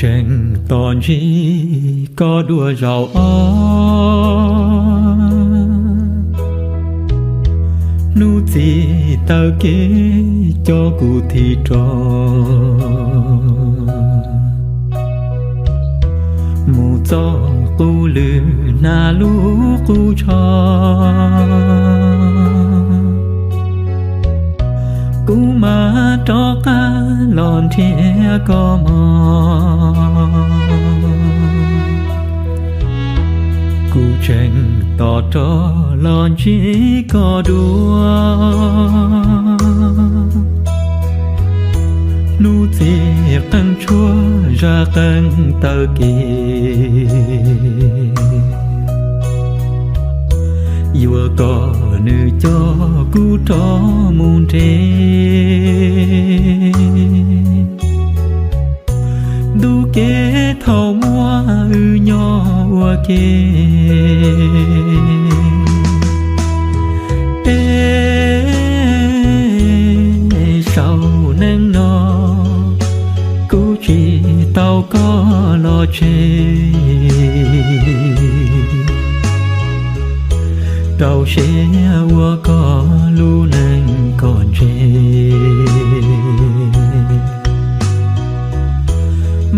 Tseem tos ntsib koj dua zaum ob, hnub txiv taw kev coj kuv thim rov mus txoj qub lwm hnav lub qub tsho. Kuv mam rov qab los nrhiav koj mog. Kuv tseem tos rov los ntsib koj dua, hnub txiv qeej tshuab zaj qeej taw kev. Yuav kom nws coj kuv rov mus nres ntuj kev thaum muaj wb nyob ua ke. Es saum neej no kuv tsis tau koj los tseg, rau siab ua koj lub neej kom ntse.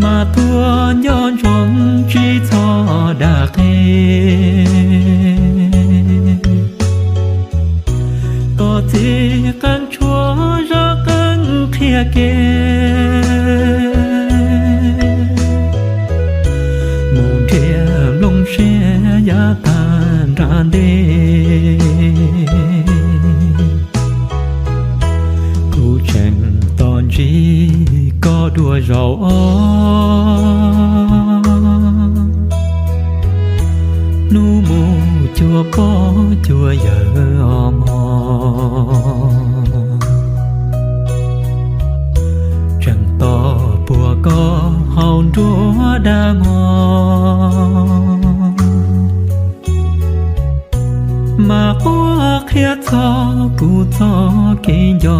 Mas tuaj nco ntsoov tsis txhob dag qe, kom txiv qeej tshuab zaj qeej qhia kev, mus nrhiav nplooj siab yav tag nrad ntej. Kuv tseem tos ntsib koj dua zaum ob, hnub mus cuag pog cuag yawm os mog. Tseem tos puag koj hauv nruab dag mog, mas quaj qhia txog kuv txoj kev nco.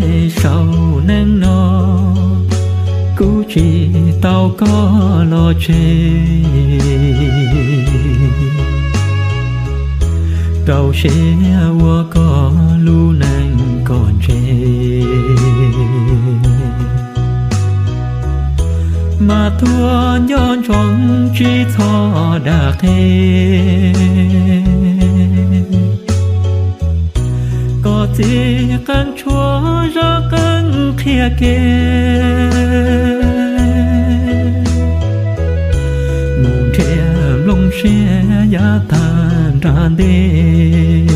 Es saum neej no kuv tsis tau koj los tseg, rau siab ua koj lub neej kom ntse. Mas tuaj nco ntsoov tsis txhob dag qe, kom txiv qeej tshuab zaj qeej qhia kev, mus nrhiav nplooj siab yav tag nrad ntej.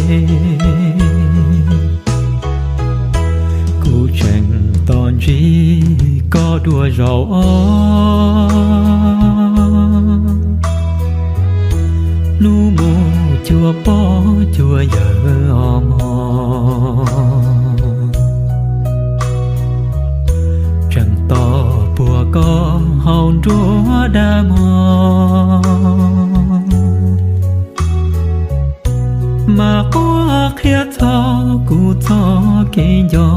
Kuv tseem tos ntsib koj dua zaum ob, hnub mus cuag pog cuag yawm os mog. Tseem tos puag koj hauv nruab dag mog, mas quaj qhia txog kuv txoj kev nco.